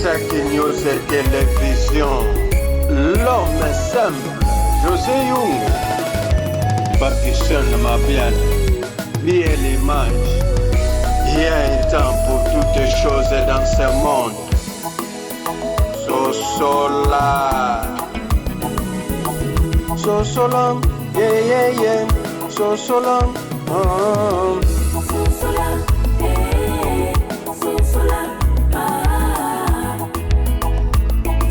Isaac News Télévision. L'homme simple, José Young. Papisson Mabian. Bien l'image. Il y a un temps pour toutes choses dans ce monde. Sosola. Sosola, yeah, yeah, yeah. Sosola, oh. Sosola, eh, sosola, ah.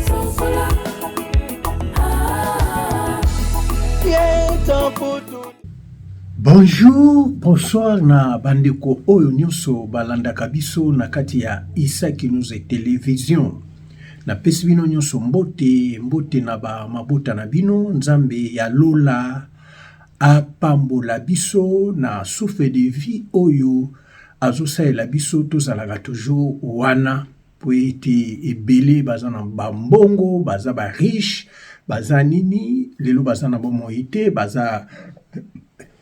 Sosola, ah. Il y a un temps pour tout. Bonjour, bonsoir na bandeko oyo nyonso balandaka biso na kati ya Isaki News Television. Napesi bino nyonso mbote, mbote na ba mabota na bino. Nzambe ya lola apambola biso na souffle de vie oyo azosalela biso, tozalaka toujours wana po ete ebele baza na bambongo, baza ba riche, baza nini, lelo baza na bomoi te, baza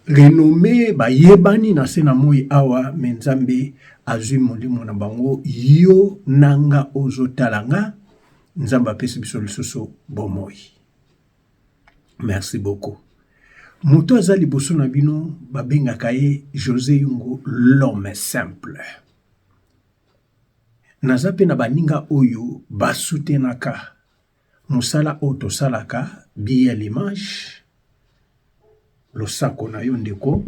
renommé, bayebani na se na moi awa, me Nzambe azwi molimo na bango. Yo na nga ozotala nga, Nzambe apesi biso lisusu bomoi. Merci beaucoup. Moto aza liboso na bino babengaka ye José Yungu, l'homme simple. Naza mpe na baninga oyo basutenaka mosala oyo tosalaka BL Image. Losako na yo ndeko.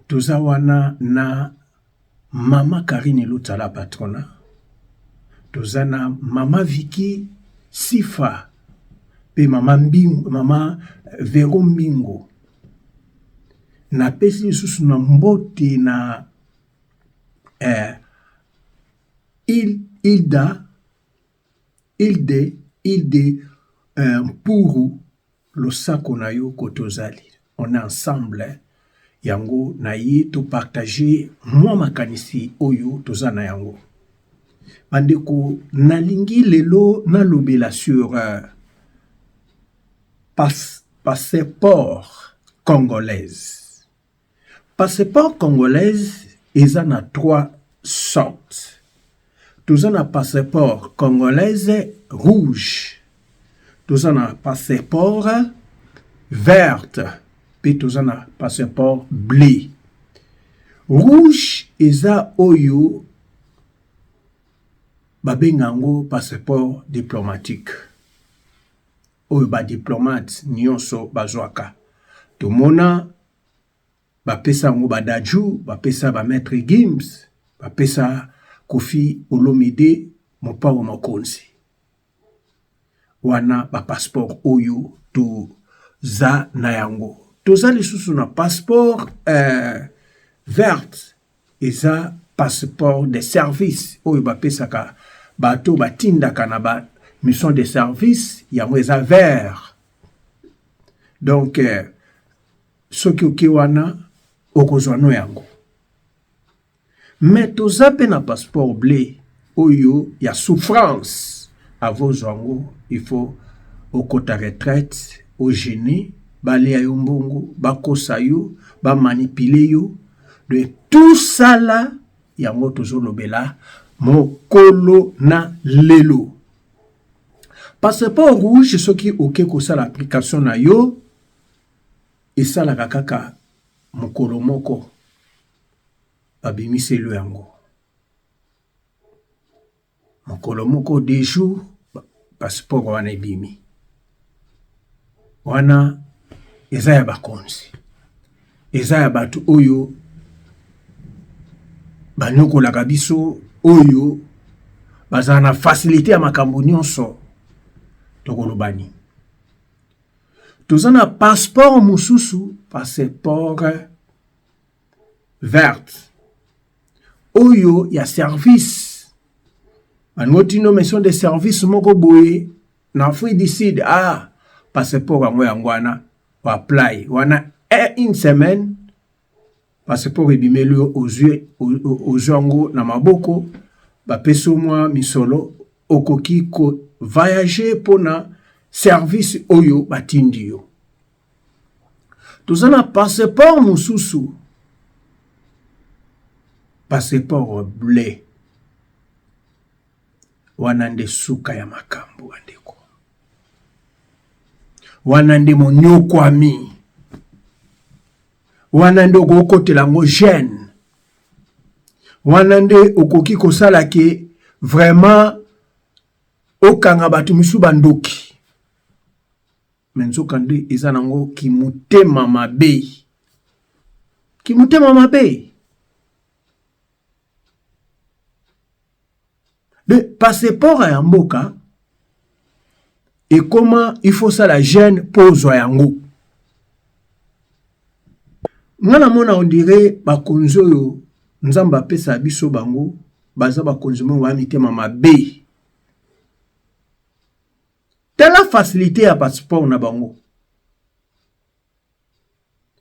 Toza wana na Mama Karine Lutsala patrona. Toza na Mama Vicky Sifa pe Mama Mbingo, Mama Vero Mbingo. Napesi lisusu na mbote na Hilda, Hilde, Hilde Mpuru, losako na yo kote ozali. On est ensemble, yango na ye to partager mwa makanisi oyo toza na yango. Bandeko, nalingi lelo nalobela sur passeport congolaise. Passeport congolaise eza na 3 sortes. Toza na passeport congolaise rouge, toza na passeport verte, pe toza na passeport bleu. Rouge eza oyo babenga yango passeport diplomatique, oyo ba diplomate nyonso bazwaka. Tomona bapesa yango ba Dadju, bapesa ba Maître Gims, bapesa Koffi Olomide Mopao Mokonzi. Wana ba passeport oyo toza na yango. Toza lisusu na passeport verte, eza passeport de service oyo bapesaka bato batindaka na ba mission de service, yango eza vert. Donc soki oke wana okozwa no yango. Mais toza pe na passeport bleu oyo ya souffrance. Avant ozwa yango, il faut okota retraite, ogene, balia yo mbongo, bakosa yo, bamanipuler yo. Donc tout ça là, yango tozolobela mokolo na lelo. Passeport rouge, soki oke kosala application na yo, esalaka kaka mokolo moko babimiseli yango. Mokolo moko, 2 jours, passeport wana ebimi. Wana eza ya bakonzi, eza ya bato oyo banyokolaka biso, oyo bazala na facilité ya makambo nyonso. Tokoloba nini? Toza na passeport mosusu, passeport verte oyo ya service. Balingo tino mission de service moko boye na Afrique du Sud. Passeport yango yango wana o apply wana une semaine, passeport ebimeli yo, ozwi yango na maboko, bapesi yo mwa misolo, okoki ko voyager mpona service oyo batindi yo. Toza na passeport mosusu, passeport bleu. Wana nde suka ya makambo bandeko. Wana nde monyokwami. Wana nde okokotela yango jeune. Wana nde okoki kosala ke vraiment okanga bato misusu bandoki. Mais nzoka nde eza nango kimotema mabe. Kimotema mabe. De passeport ya mboka ekoma il faut sala jeune mpo ozwa yango. Nga namona on dirait bakonzi oyo Nzambe apesa biso bango baza bakonzi moko ba mitema mabe. Tala facilité ya passeport na bango.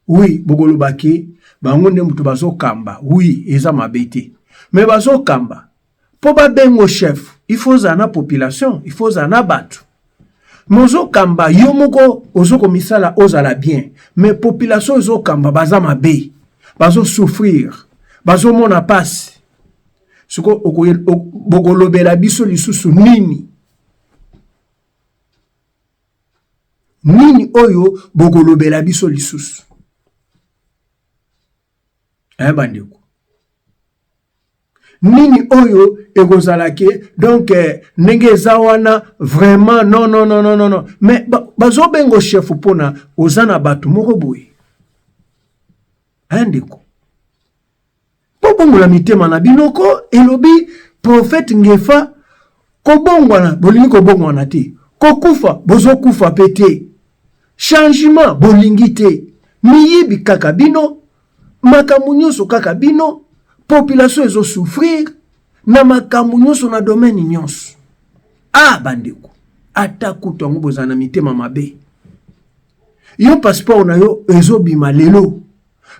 Oui, bokoloba ke bango nde moto bazokamba. Oui, eza mabe te. Mais bazokamba mpo babengo chef, il faut ozala na population, il faut ozala na bato. Mais ozokamba yo moko ozokomisala ozala bien, mais population ezokamba baza mabe, bazo souffrir, bazomona pasi. Siko bokolobela biso lisusu nini? Nini oyo bokolobela biso lisusu? Eh bandeko. Nini oyo ekozala ke donc eh, ndenge eza wana vraiment non non non non non mais bazobengo chef mpona oza na bato moko boye. Eh ndeko. Bobongola mitema na bino ko, elobi prophète Ngefa, kobongwana bolingi kobongwana te, kokufa bozokufa pe te, changement bolingi te, miyibi kaka bino, makambo nyonso kaka bino, population ezo souffrir na makambo nyonso na domaine nyonso. Ah bandeko, ata kutu yango bozala na mitema mabe. Yo passeport na yo ezobima lelo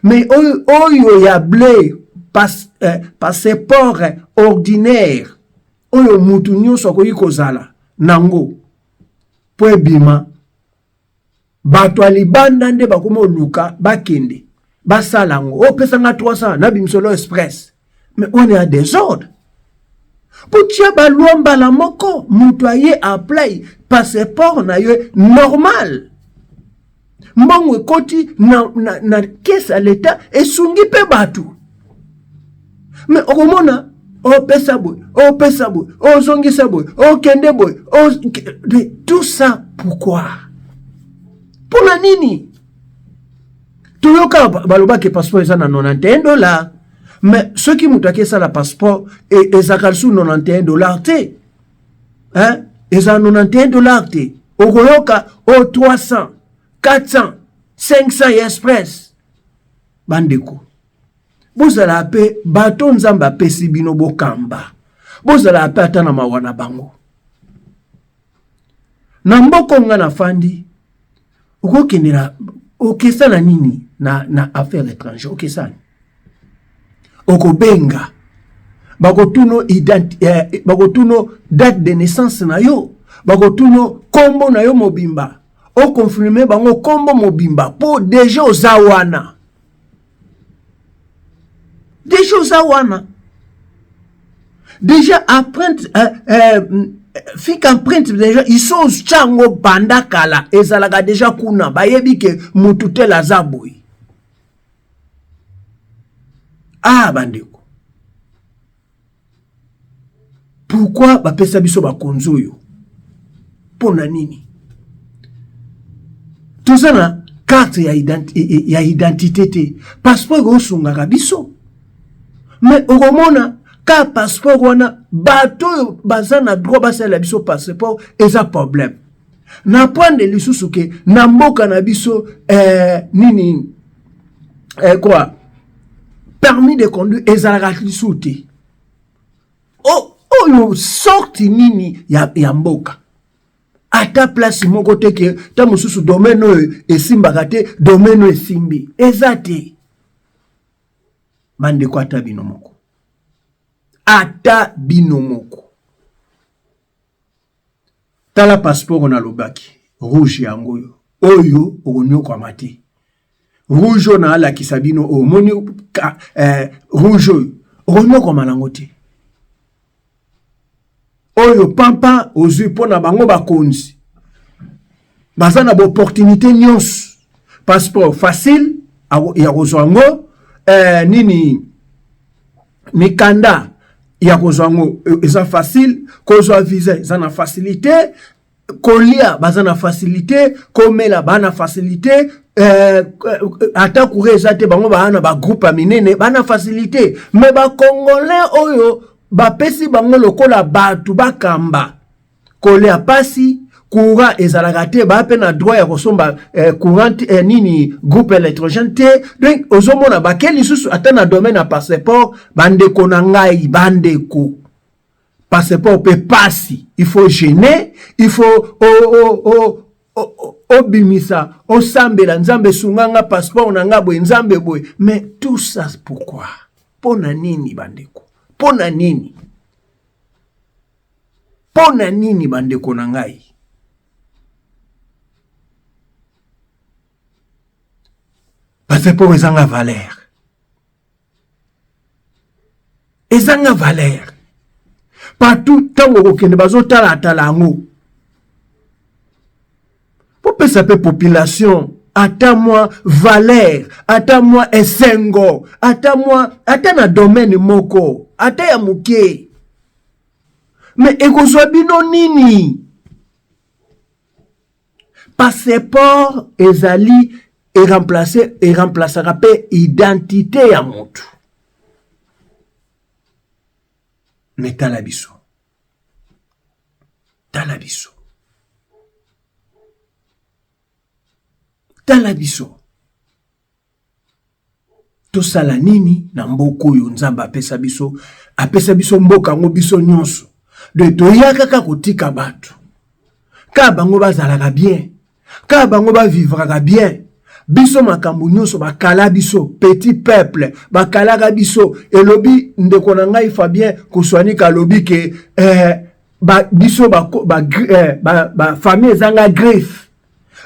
Mais oyo, oyo ya bleu pas, eh, passeport ordinaire oyo mutu nyonso akoki kozala nango mpo ebima bato ya libanda nde bakomi oluka bakende basala yango opesa nga 300 nabimisolo express mais wana ya desordre kotia balwa mbala moko moto aye apply passeport na ye normal mbongo ekoti na, na, na kese ya leta esungi mpe bato me okomona opesa boye opesa boye ozongisa boye okende boye tout ça pourquoi mpo na nini toyoka balobaki passeport eza na 91 dollar mais soki moto ake esala passeport e, ezalaka lisusu 91 dollar te hein? Ezala 91 dollar te okoyoka o 300 400 500 ya express bandeko bozala mpe bato nzambe apesi bino bokamba bozala mpe ata na mawa na bango na mboko nga nafandi okokende na okesala nini na, na affaire étranger okesala okobenga bakotuno eh, bakotuno date de naissance na yo bakotuno kombo na yo mobimba okonfirme bango kombo mobimba mpo deja oza wana deja oza wana deja empreinte euh, euh, fika empreinte deja iso otya yango banda kala ezalaka deja kuna bayebi ke mutu tel aza boye ah bandeko pourquoi bapesa biso bakonzi oyo mpo na nini toza na carte ya, identi ya identité te passeport ekosungaka biso me okomona ka passeport wana bato oyo baza na droit basalela biso passeport eza problème na prendre lisusu ke na mboka na biso eh, nini eh, quoi permis de conduire ezalaka lisusu te oyo sorti nini ya, ya mboka ata place moko te ke ta mosusu domaine oyo esimbaka te domaine oyo esimbi eza te bandeko ata bino moko ata bino moko Tala passeport nalobaki rouge yango oyo oyo okonyokwama te rouge oyo naalakisa bino oyo omoni eh, rouge oyo okonyokwama nango te Oyo pampa ozwi mpo na bango bakonzi baza na baopportunité nyonso, passeport facile ya kozwa yango, nini mikanda ya kozwa yango eza facile, kozwa visa eza na facilité, kolia baza na facilité, komela baa na facilité, ata courant eza te, bango baa na bagroupe ya minene, baa na facilité. Mais bacongolais oyo bapesi bango lokola bato bakamba, kolia pasi, courant ezalaka te, baa mpe na droit ya kosomba courant, nini, groupe électrogène te. Donc ozomona bake lisusu ata na domaine ya passeport. Bandeko na ngai, bandeko, passeport mpe pasi, il faut jeûner, il faut obimisa, osambela: Nzambe, sunga nga, passeport na nga boye, Nzambe boye. Mais tout ça pourquoi? Mpo na nini, bandeko? Mpo na nini? Mpo na nini, bandeko na ngai? Passeport ezanga valeur, ezanga valeur partout. Ntango okokende, bazotalatala yango. Popesa mpe population ata mwa valeur, ata mwa esengo, ata mwa, ata na domaine moko, ata ya moke. Mais ekozwa bino nini? Passeport ezali eremplace, eremplaçaka mpe identité ya motu. Mais tala biso, tala biso, tala biso. Tosala nini na mboka oyo Nzambe apesa biso? Apesa biso mboka yango biso nyonso. Donc toya kaka kotika bato kaka bango bazalaka bien, kaka bango bavivraka bien. Biso makambo nyonso bakala biso, petit peuple, bakalaka biso. Elobi ndeko na ngai Fabien Koswanika, alobi ke biso ba famille ezanga griffe.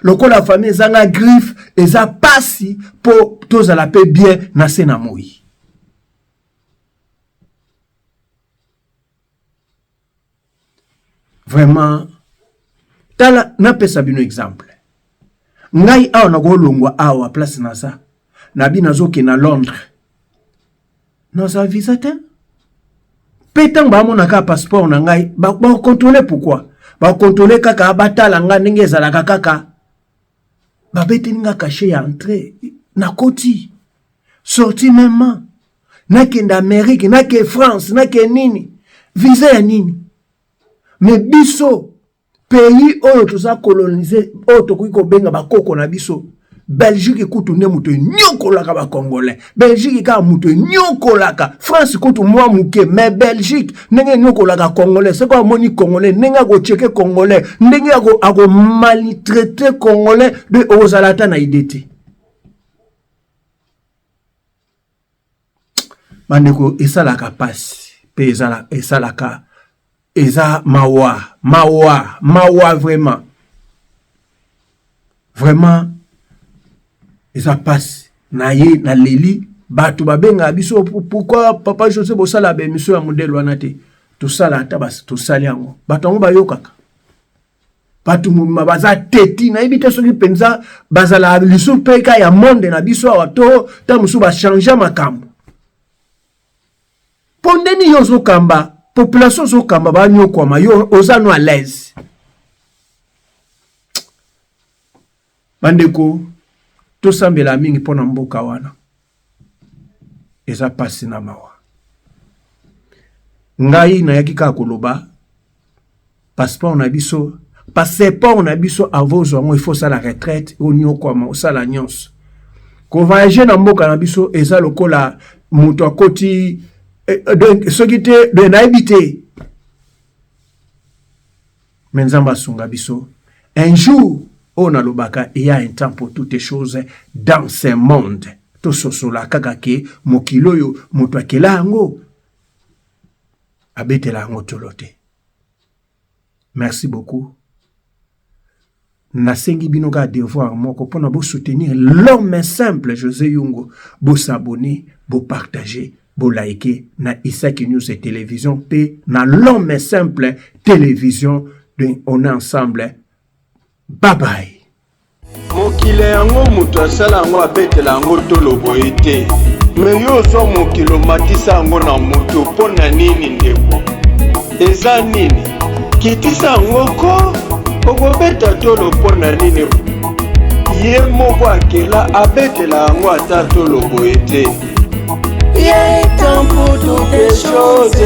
Lokola famille ezanga griffe, eza pasi mpo tozala mpe bien na se na moi. Vraiment, tala, napesa bino exemple. Ngai awa nakolongwa awa place naza, nabi nazokende na Londres, naza visa te. Mpe ntango bamona kaka passeport na ngai, bakontrole. Pourquoi bakontrole? Kaka batala ngai ndenge ezalaka, kaka babeteli nga cachet ya entrée, nakoti, sorti même. Nakende Amérique, nake France, nake nini, visa ya nini? Mais biso, pays oyo toza colonisé, oyo tokoki kobenga bakoko na biso, Belgique kutu nde moto enyokolaka bacongolais. Belgique kaka moto enyokolaka. France kutu mwa moke, mais Belgique ndenge enyokolaka congolais, soki amoni congolais, ndenge akocheke congolais, ndenge akomaltraite congolais, de okozala ata na idée te. Bandeko, esalaka mpasi mpe esalaka, eza mawa, mawa, mawa, vraiment, vraiment eza mpasi na ye. Naleli bato babengaka biso: "Pourquoi, papa José, bosala baémission ya modèle wana te?" Tosala, ata tosali yango, bato yango bayokaka. Bato mobima baza teti, nayebi te soki mpenza bazala lisusu mpe ka ya monde na biso awa to ta mosusu bachange makambo. Mpo ndeni yo ozokamba population, ozokamba banyokwama, yo oza no à l'aise. Bandeko, tosambela mingi mpo na mboka wana. Eza mpasi na mawa. Ngai nayaki kaka koloba passeport na biso. Passeport na biso, avant ozwa yango, il faut osala retraite, onyokwama, osala nyonso. Kovoyage na mboka na biso eza lokola moto akoti, donc soki te, donc nayebi te. Mais Nzambe asunga biso un jour. Oyo nalobaka, il y a un temps pour toutes choses dans ce monde. Tososola kaka ke mokili oyo, moto akela yango abetela yango tolo te. Merci beaucoup. Nasengi bino kaka devoir moko mpona bosoutenir l'homme simple José Yungo: bosabonner, bopartage. Bo liker na Isaki News et Télévision mpe na L'Homme Simple Télévision. Donc on est ensemble. Bye bye. Mokili yango moto asala yango, abetela yango tolo boye te. Me yo ozwa mokili, omatisa yango na moto mpo na nini? Ndeko, eza nini? Kitisa yango ko, okobeta tolo mpo na nini? Ye moko akela, abetela yango ata tolo boye te. Il y a un temps pour toutes les choses.